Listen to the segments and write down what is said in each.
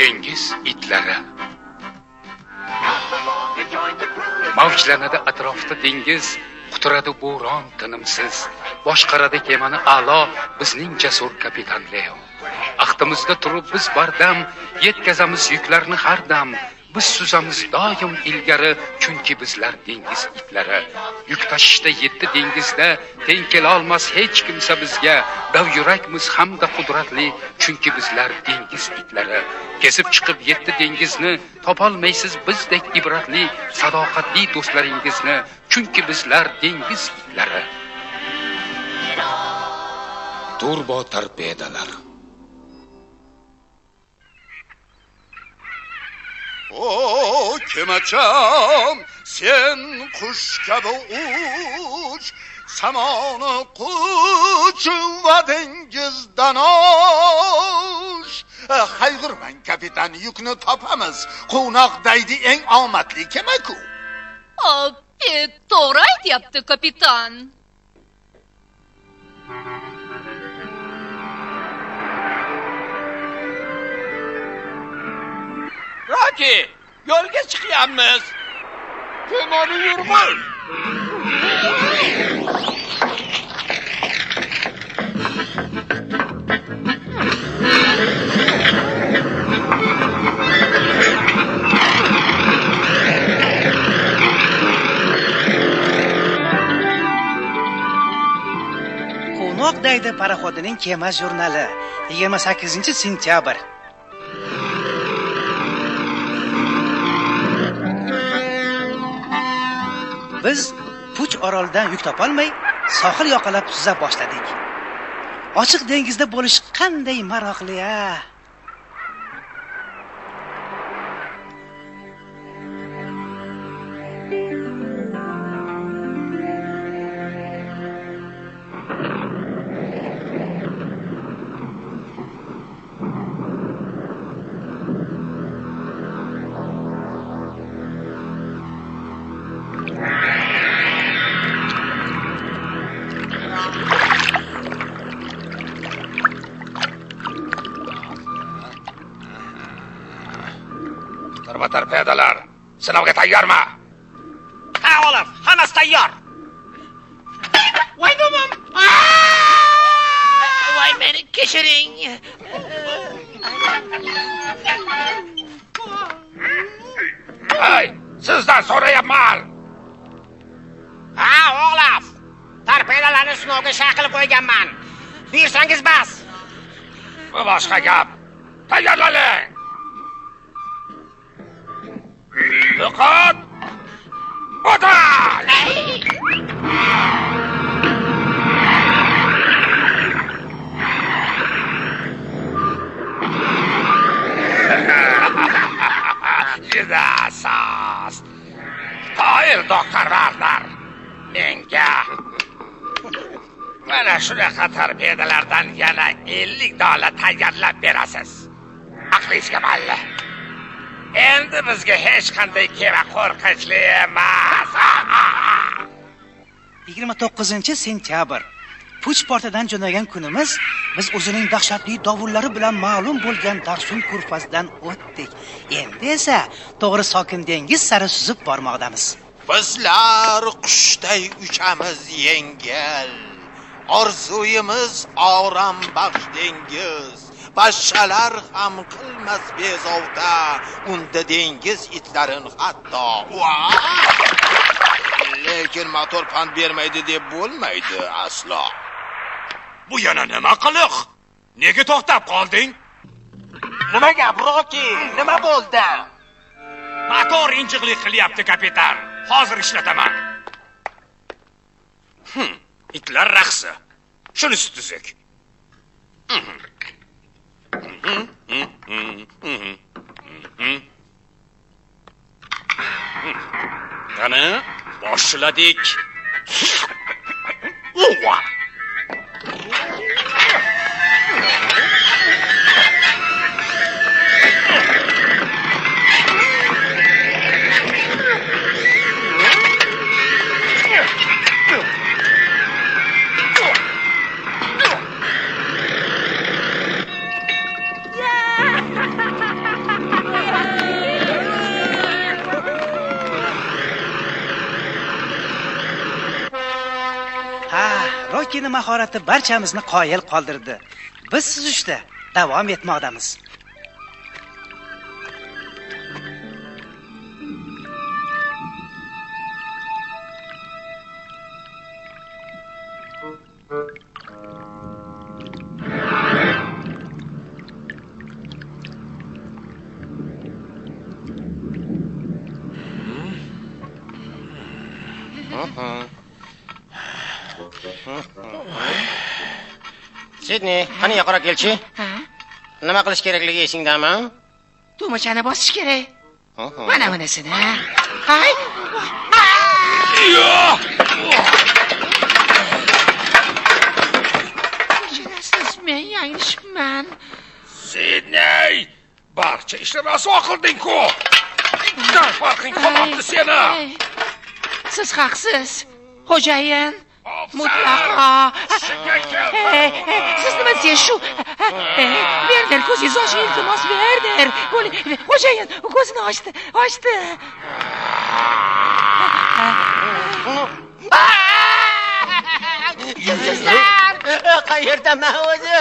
Dengiz itlari. Mavjlanadi atrofda dengiz, quturadi bo'ron tinimsiz. Boshqaradi kemani a'lo bizning jasur kapitan Leo. Axtimizda turib biz bardam, yetkazamiz yuklarni har dam. Biz suzamiz doim ilgari, chunki bizlar dengiz itlari. Yuk tashishda yetti dengizda teng kelolmas hech kimsa bizga. Dav yurakmiz hamda qudratli, chunki bizlar dengiz itlari. Kesib chiqib yetti dengizni topolmaysiz bizdek ibratli, sadoqatli do'stlaringizni, chunki bizlar dengiz itlari. Turbo torpedalar. O kemacham, sen qush kabi uch, samoni quch va dengizdan osh. Qayg'urmang kapitan, yukni topamiz. Quvnoq daydi eng omadli kema-ku. Pet to'g'ri aytyapti, kapitan. Roki, yo'lga chiqyapmiz. Kemani yurg'iz. Quvnoq daydi paroxodining kema jurnali, 28 sentyabr. Biz Puch orolidan yuk topolmay, sohil yoqalab suza boshladik. Ochiq dengizda bo'lish qanday maroqli a! Turbo torpedalar, sinovga tayyormi? Ha, Olaf, hammasi tayyor. Voy bobo'm! Voy, meni kechiring. Hey, sizdan so'rayapman. Ha, Olaf. Torpedalarni sinovga shay qilib qo'yganman. Buyursangiz bas. Bu boshqa gap. Tayyorlaning. Diqqat! Otash! Juda asos. Toyir doktor Varnar menga mana shunaqa torpedalardan yana 50 dona tayyorlab berasiz. Aqlingizga malla. Endi bizga hech qanday kema qo'rqinchli emas. 29 sentyabr. Puch portidan jo'nagan kunimiz biz o'zining dahshatli dovullari bilan ma'lum bo'lgan Darsun ko'rfazidan o'tdik. Endi esa to'g'ri sokin dengiz sari suzib bormoqdamiz. Bizlar qushday uchamiz yengil. Orzuyimiz orom baxsh dengiz. Boshqalar ham qilmas bezovta, unda dengiz itlarin hatto. Lekin motor pand bermaydi deb bo'lmaydi aslo. Bu yana nima qiliq? Nega to'xtab qolding? Nima gap, Roki? Nima bo'ldi? Motor injiqlik qilyapti, kapitan. Hozir ishlataman. Itlar raqsi. Shunisi tuzuk. Qani, boshladik. Uva! Rokini mahorati barchamizni qoyil qoldirdi. Biz suzishda davom etmoqdamiz. Sidney, qani yoqroq kelchi. Nima qilish kerakligi esingdami? Tugmachani bosish kerak. Mana bunisini. Hay! Kechirasiz, men yanglishibman. Sidney, barcha ishni rasvo qilding-ku. Ikkita farqing qolmabdi seni. Siz haqsiz, xo'jayin. Mutlaqo. Siz nima deysiz shu? Werner, ko'zingizni oching, iltimos, Werner. Xo'jayin, ko'zini ochdi, ochdi. Kimsizlar? Qayerdaman o'zi?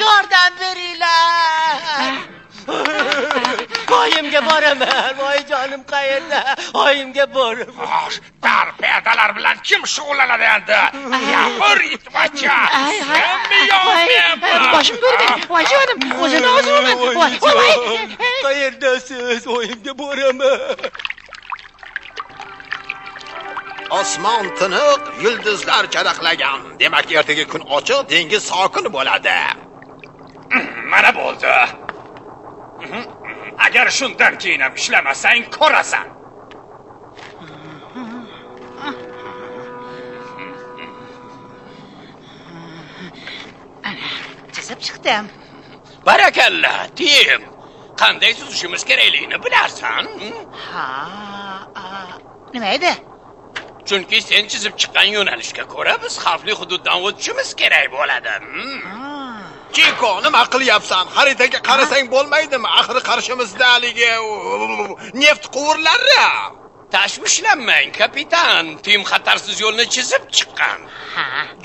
Yordam beringlar. Oyimga boraman. Oyijonim qayerda? Oyimga boraman. Torpedalar bilan kim shug'ullanadi endi? Gapir, itvacha. Senmi yo menmi? Boshim ko'rmang. Voy jonim, o'zini o'zi urman. Voy, voy. Qayerdasiz? Oyimga boraman. Osmon tiniq, yulduzlar charaqlagan. Demak, ertaga kun ochiq, dengiz sokin bo'ladi. Mana bo'ldi. Agar shundan keyin ham ishlamasang, ko'rasan. Ana, chizib chiqdim. Barakalla, Tim. Qanday suzishimiz kerakligini bilarsan. Ha, nima edi? Chunki sen chizib chiqqan yo'nalishga ko'ra biz xavfli hududdan o'tishimiz kerak bo'ladi. Chiko, nima qilyapsan? Xaritaga qarasang bo'lmaydimi? Axir qarshimizda haligi neft quvurlari. Tashvishlanmang, kapitan. Tim xatarsiz yo'lni chizib chiqqan.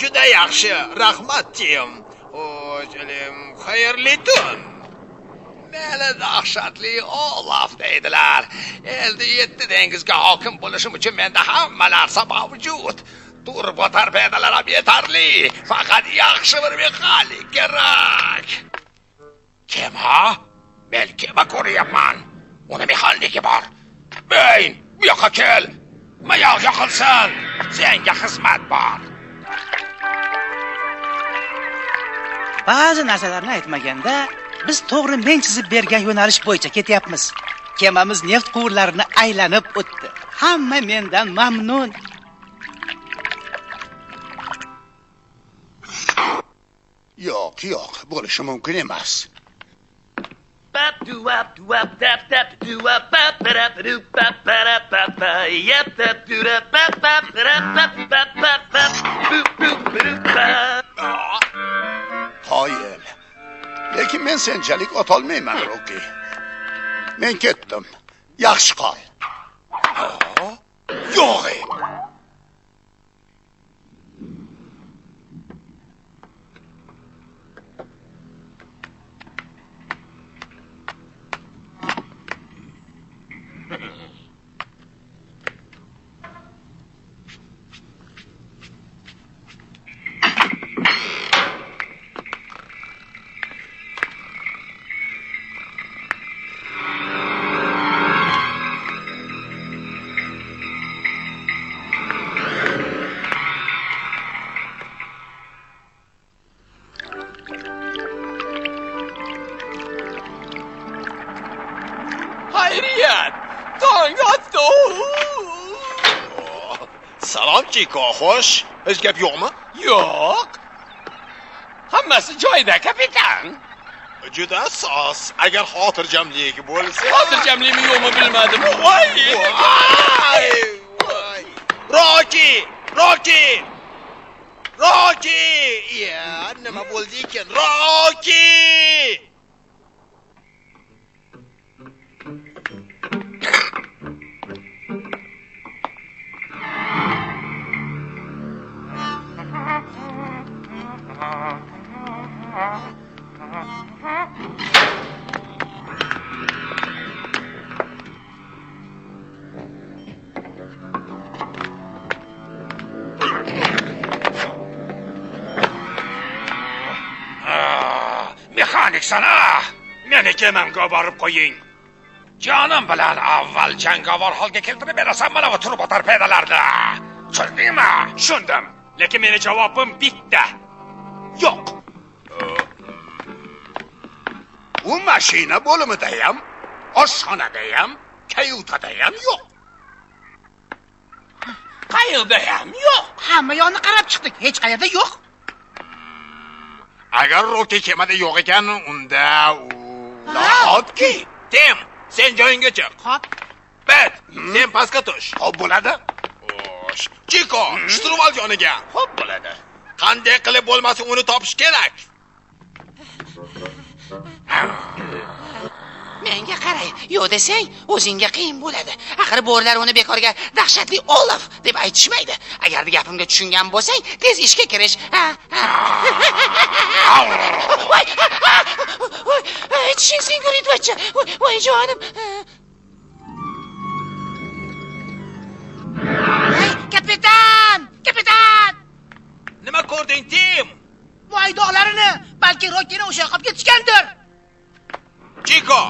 Juda yaxshi. Rahmat, Tim. Xo'sh, xayrli tun. Meni dahshatli Olaf deydilar. Endi 7 dengizga hokim bo'lishim uchun menda hamma narsa mavjud. Turbo torpedalar ham yetarli. Faqat yaxshi bir mexanik kerak. Kema? Men kema ko'ryapman. Uni mexaniki bor. Beyn, bu yoqqa kel. Mayoq yoqilsin. Senga xizmat bor. Ba'zi narsalarni aytmaganda, biz to'g'ri men chizib bergan yo'nalish bo'yicha ketyapmiz. Kemamiz neft quvurlarini aylanib o'tdi. Hamma mendan mamnun. Yo'q, yo'q, bo'lishi mumkin emas. Qoyil. Lekin men senchalik otolmayman, Roki. Men ketdim. Yaxshi qol. Yo'q. Xayriyat, tong otdi. Salom Chiko, xo'sh, hech gap yo'qmi? Yo'q. Hammasi joyida, kapitan. Juda soz. Agar xotirjamlik bo'lsa. Xotirjamlikmi yo'qmi bilmadim. Voy! Voy! Voy! Roki! Roki! Roki! Ya, nima bo'ldi ekan? Roki! Kemamga borib qo'ying. Jonim bilan avval jangovar holga keltirib berasan mana bu turbo torpedalarni. Tushundingmi? Tushundim. Lekin meni javobim bitta. Yo'q. U mashina bo'limida ham, oshxonada ham, kayutada ham yo'q. Qayerda ham yo'q. Hamma yoqni qarab chiqdik, hech qayerda yo'q. Agar Roki kemada yo'q ekan, unda u nahotki? Tim, sen joyingga chiq. Xo'p. Bet, sen pastga tush. Xo'p bo'ladi. Xo'sh. Chiko, shturval yoniga. Xo'p bo'ladi. Qanday qilib bo'lmasin uni topish kerak. Menga qaray, yo'q desang, o'zingga qiyin bo'ladi. Axir bo'rilar uni bekorga dahshatli Olaf deb aytishmaydi. Agar gapimga tushungan bo'lsang, tez ishga kirish. Ha, ha. Voy, voy, tishing singur itvacha. Voy, jonim. Hey, kapitan! Kapitan! Nima ko'rding, Tim? Voy dog'larini, balki Rokini o'sha yoqqa olib ketishgandir. Chiko,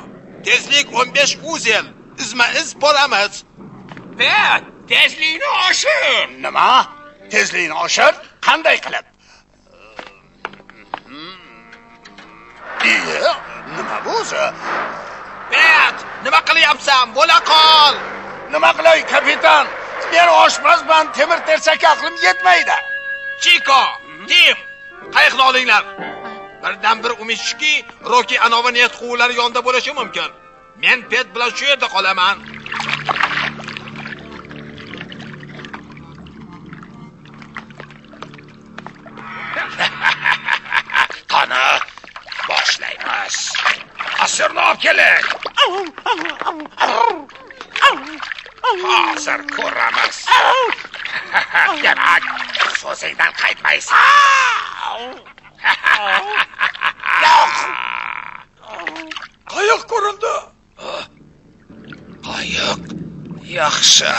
tezlik 15 uzel. Izma-iz boramiz. Bet, tezlikni oshir. Nima? Tezlikni oshir? Qanday qilib? Iya, nima bu o'zi? Bet, nima qilyapsan? Bo'la qol. Nima qilay, kapitan? Men oshpazman, temir tersakka aqlim yetmaydi. Chiko, Tim, qayiqni olinglar. Birdan bir umid shuki, Roki anova neft quvurlari yonida bo'lishi mumkin. Men Pet bilan shu yerda qolaman. Qani, boshlaymiz. Asirni olib keling. Hozir ko'ramiz. Demak, so'zingdan qaytmaysan. Qayiq ko'rindi. Qayiq yaxshi.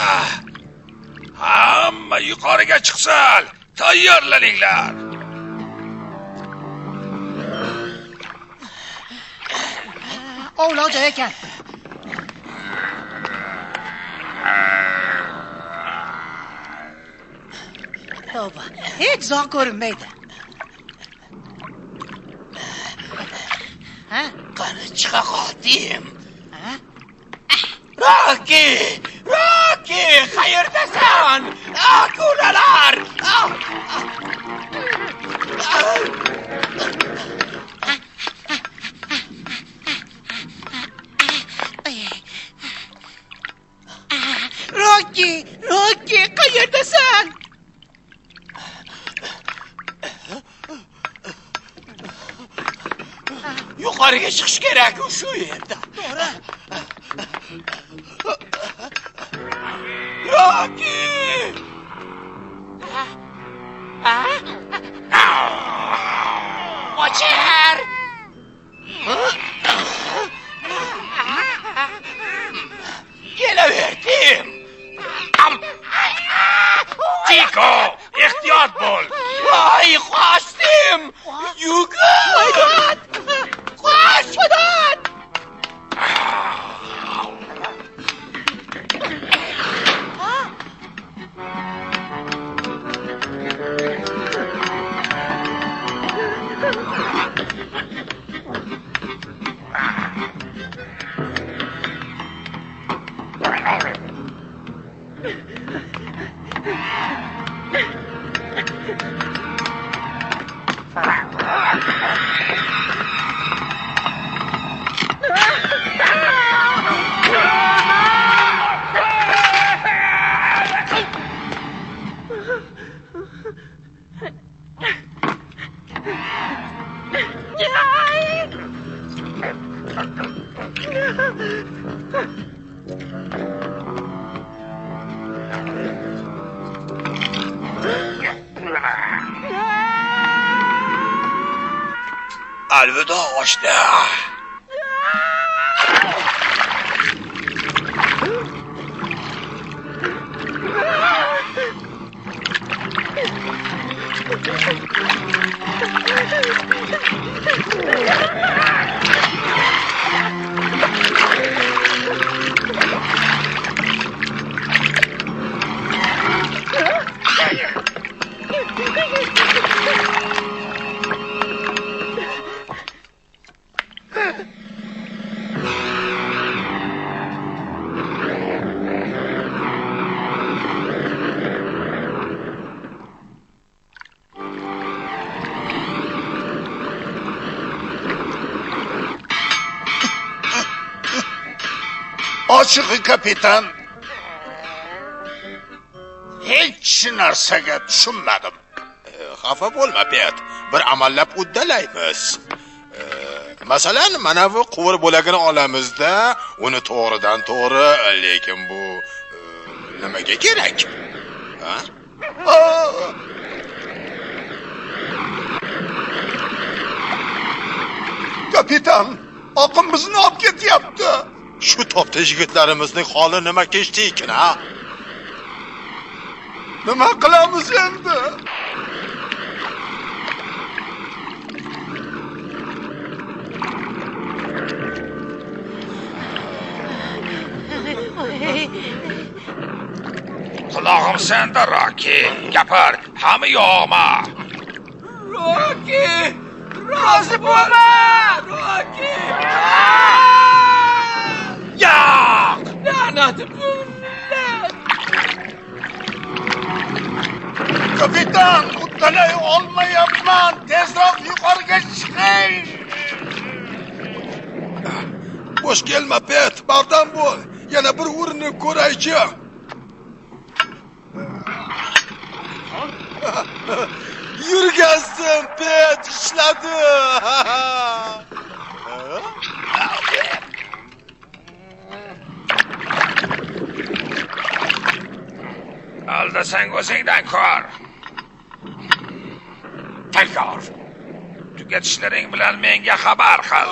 Hamma yuqoriga chiqsin. Tayyorlaninglar. Ovloq joy ekan. Tavba, hech uzoq ko'rinmaydi. Ha? Qani chiqa qol, Tim. Ha? Roki! Roki, qayerdasan? Akulalar! Roki, Roki, qayerdasan? Yuqoriga chiqish kerak u shu yerda. To'g'ri. Roki! O'chir! Kelaver, Tim. Chiko, ehtiyot bo'l. Voy, qochdim. Yugur! Voy dod! Qoch! Dod! Alvido oshna. Ochig'i, kapitan, hech narsaga tushunmadim. Xafa bo'lma, Pet. Bir amallab uddalaymiz. Masalan, mana bu quvur bo'lagini olamizda, uni to'g'ridan to'g'ri, lekin bu nimaga kerak? Ha? Kapitan, oqim bizni olib ketyapti. Shu topda yigitlarimizning holi nima kechdi ekan, ha? Nima qilamiz endi? Qulog'im senda, Roki. Gapir, hamma yo'qmi? Roki! Rozi bo'lma! Roki! Yo'q! La'nat bundan! Kapitan, uddalay olmayapman. Tezroq yuqoriga chiqing. Bo'sh kelma, Pet, bardam bo'l. Yana bir urinib ko'raychi. Yurgansin, Pet, ishladi. Aldasang o'zingdan ko'r. Tayyor. Tugatishlaring bilan menga xabar qil.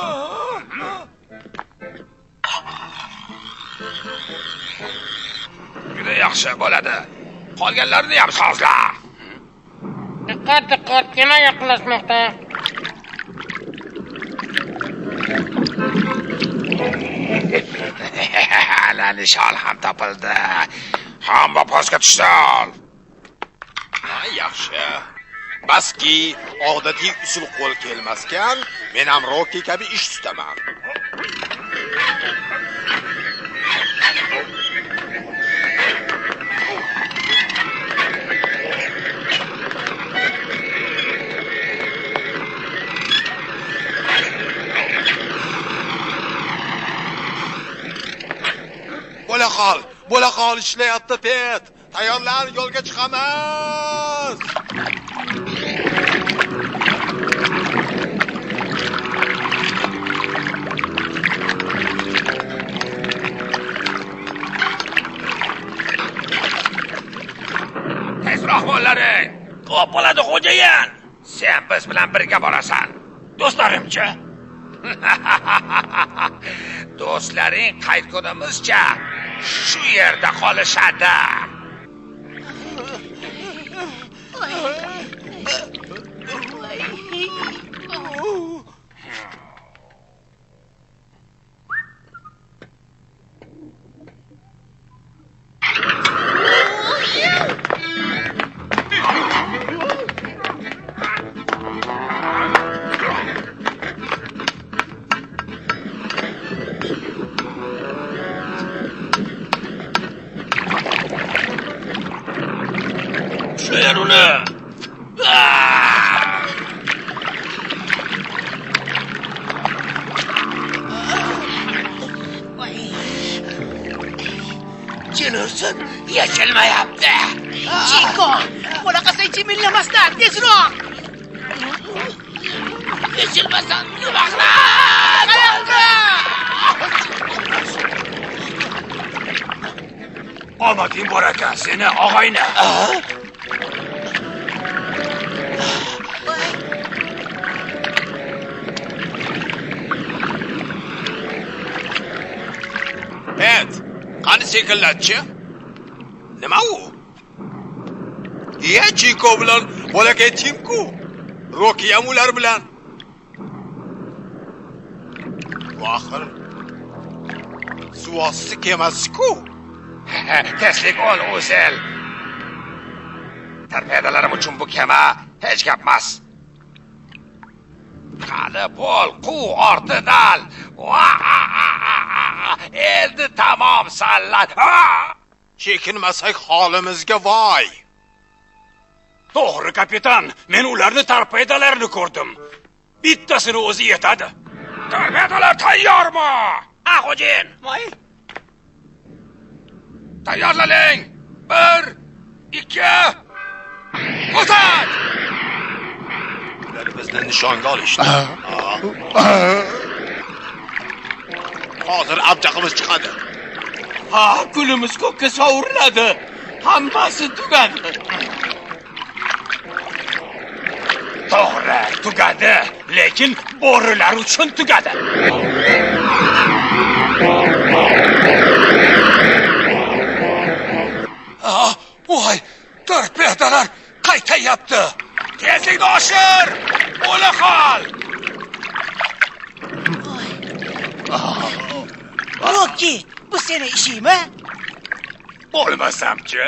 Juda yaxshi bo'ladi. Qolganlarini ham sozla. Diqqat, diqqat, kema yaqinlashmoqda. Ala nishon ham topildi. Hamma pastga tushsin. Ha, yaxshi. Baski odatiy usul qo'l kelmaskan, men ham Roki kabi ish tutaman. Bo'la qol, bo'la qol, ishlayapti, Pet. Tayyorlan, yo'lga chiqamiz. Tezroq bo'llaring. Ko'p bo'ladi, xo'jayin. Sen biz bilan birga borasan. Do'stlarimcha? Do'stlaring qaytgunimizcha shu yerda qolishadi. Ushlaylar uni. Jin ursin, yechilmayapti. Chiko, bunaqasiga chimillamasdan tezroq. Yechilmasa nima qilamiz? Omading bor ekan seni, og'ayni. Pet, qani sekinlatchi? Nima u? Iya, Chiko bilan bolakay Timku. Roki ham ular bilan. Bu axir suvosti kemasi-ku. Tezlik ol, Uzel. Torpedalarim uchun bu kema hech gap emas. Qani bo'l, quv ortidan. Endi tamom sallat. Chekinmasak holimizga voy. To'g'ri, kapitan. Men ularni torpedalarini ko'rdim. Bittasini o'zi yetadi. Torpedalar tayyormi? Ha, xo'jayin. Voy. Tayyorlaning. 1 2 O'tak! Ular bizni nishonga olishdi. Hozir abjag'imiz chiqadi. Ha, kulimiz ko'kka sovuriladi. Hammasi tugadi. To'g'ri, tugadi, lekin bo'rilar uchun tugadi. Ah, voy, torpedolar qaytayapti. Tezlikni oshir! Bo'la qol! Roki, bu seni ishingmi? Bo'lmasamchi,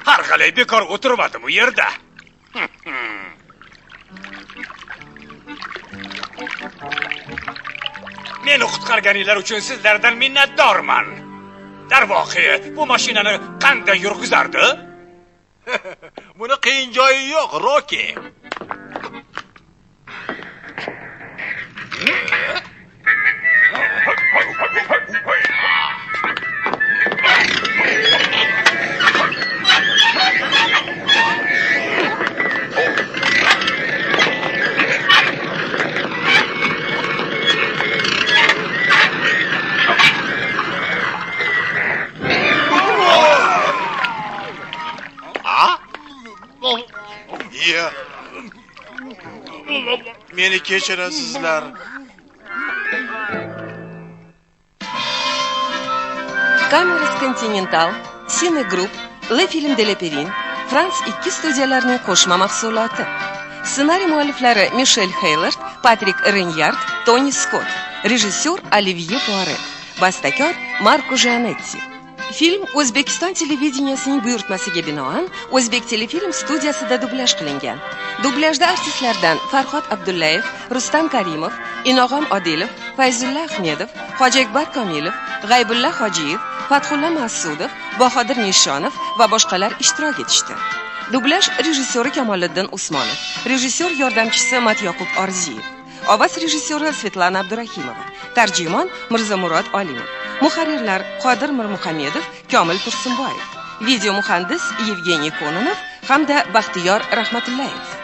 har qalay bekor o'tirmadim u yerda. Meni qutqarganinglar uchun sizlardan minnatdorman. Darvoqe, bu mashinani qanday yurg'izardi? Buni qiyin joyi yo'q, Roki. Ya. Meni kechirasizlar. Cameras Continental, Cine Group, Le Film de la Perin, France 2 studiyalarining qo'shma mahsuloti. Ssenariy mualliflari Mishel Heylert, Patrik Renyard, Toni Skott, rejissyor Olivye Puaret, bastakor Marko Gianetti. Film O'zbekiston televideniyasining buyurtmasiga binoan O'zbek telefilm studiyasida dublyaj qilingan. Dublyajda artistlardan Farhod Abdullayev, Rustam Karimov, Inog'om Odilov, Fayzulla Ahmedov, Hoji Akbar Komilov, G'aybulla Hojiyev, Fathulla Mas'udov, Bahodir Nishonov va boshqalar ishtirok etishdi. Dublyaj rejissyori Kamoliddin Usmonov, rejissyor yordamchisi Matyoqub Orziyev, ovoz rejissyori Svetlana Abdurahimova, tarjimon Mirzamurod Olimov, muharrirlar Qodir Mirmuhamedov, Komil Tursunboyev, video muhandis Yevgeniy Kononov hamda Baxtiyor Rahmatullayev.